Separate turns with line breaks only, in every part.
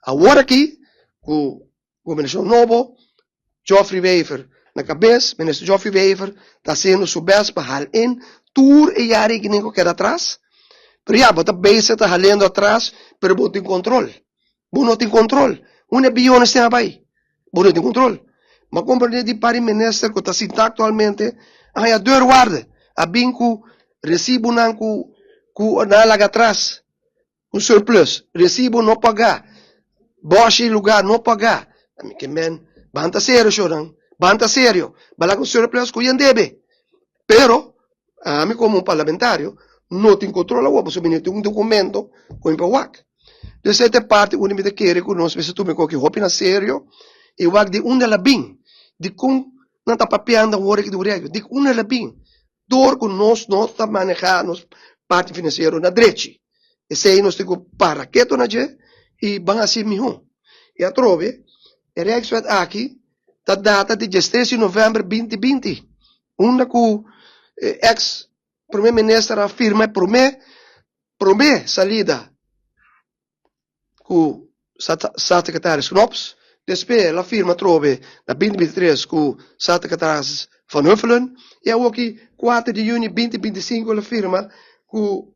Awor aki ku gobernashon nobo, Geoffrey Wever na kabes, Minister Geoffrey Wever ta hasiendo su best pa hal in tur e yari kinan ku keda atras. Pero ya, bo ta bezig ta halendo atras, pero bo tin kontrol. Bo no tin kontrol. Unda e biyones tin a bai? Bo no tin kontrol. Bo a komprende di par di minister ku ta sinta aktualmente a haña deurwaarde, a bin ku resibunan ku ku nan a laga atras. Un surplus, resibo no pagá, bòshi lugá no pagá. Mi ke men, ban ta serio shornan, ban ta serio. Ba laga un surplus ku yen debe. Pero, ami komo un parlamentario no tin kontrol awor pasobra mi no tin un dokumento ku mi por wak. Dus e ta e parti unda mi ta kere ku nos mester tuma e koki hopi na serio i wak di unda el a bin, dikon nan ta papiando awor aki di un regla, di unda el a bin. Dor ku nos no ta manehá nos parti finansiero na drechi. Esei nos tin ku para ketu na dje i ban hasi mihó. I atrobe, e Rijkswet aki ta data di diestres di novèmber binti binti, unda ku e eks promé minister a firma e promé promé salida ku Staatssecretaris Knops, despues el a firma atrobe na binti binti tres ku Staatssecretaris Van Huffelen i awoki kuater di yüni binti binti sinku el a firma ku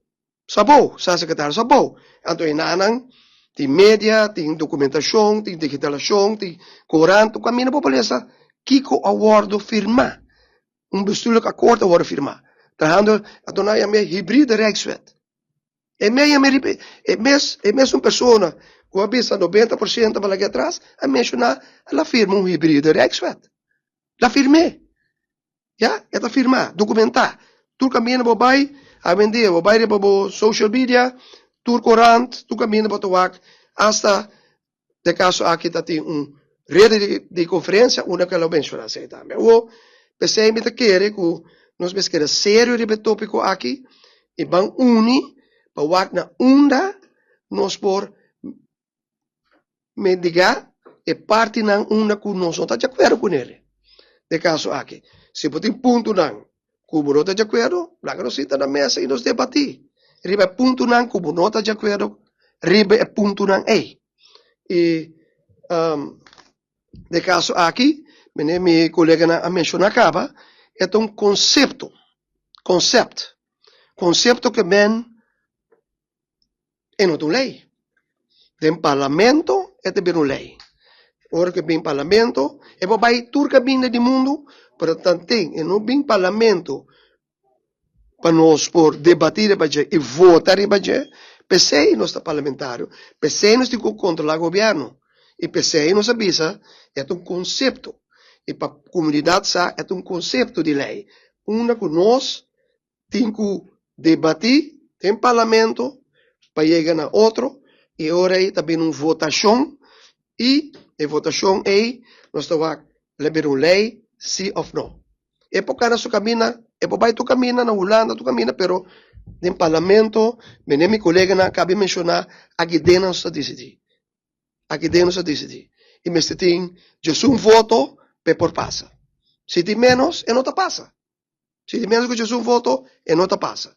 Szabó, Staatssecretaris Szabó. Anto e nanan tin media, tin dokumentashon, tin digitalashon, tin korant, tur kaminda bo por lesa kiko a wòrdu firmá. Un bestuurlijk akkoord a wòrdu firmá. Trahando, anto nan a yam'é hybride rijkswet. E mes yama riba e mes e mesun persona ku a bisa 90% pa lag'é atras a menshoná el a firma un hybride rijkswet. El a firm'é. Ya, e ta firmá, dokumentá. Tur kaminda bo bai, awendia bo bai riba bo social media, tur korant, tur kaminda bo ta wak, asta Den kaso aki ta tin un rede di konferensia unda ku lo menshoná esei tambe. Awor, p'esei mi ta kere ku nos mester keda serio riba e tópiko aki i ban uni pa wak na unda nos por mendigá e partinan unda ku nos no ta di akuerdo kuné. Den kaso aki, si bo tin puntonan ku bo no ta di akuerdo, laga nos sinta na mesa i nos debatí riba e puntonan ku bo no ta di akuerdo riba e puntonan ei. I den kaso aki, mene mi koleganan a menshoná kaba, e ta un konsepto, concept, konsepto ke men E no ta un lei. Den parlamento e ta bira un lei. Ora ku e bin parlamento e por bai tur kaminda di mundu, pero tanten e no bin parlamento pa nos por debatí riba dje i vota riba dje, p'esei nos ta parlamentario, p'esei nos tin ku kontrolá gobièrnu i p'esei nos a bisa e ta un konsepto i pa komunidat sa e ta un konsepto di lei unda ku nos Tin ku debatí den parlamento pa yega na otro i e ora ei ta bini un votashon i e votashon ei nos ta wak lo bira un lei si òf no. E por kana su kaminda, e por bai tur kaminda na Hulanda tur kaminda pero den parlamento mene mi koleganan a kaba di menshoná aki den nos ta disidí, aki den nos ta disidí i mester tin djesun voto pa e por pasa. Si tin ménos e no ta pasa. Si tin menos ku djesun voto, e no ta pasa.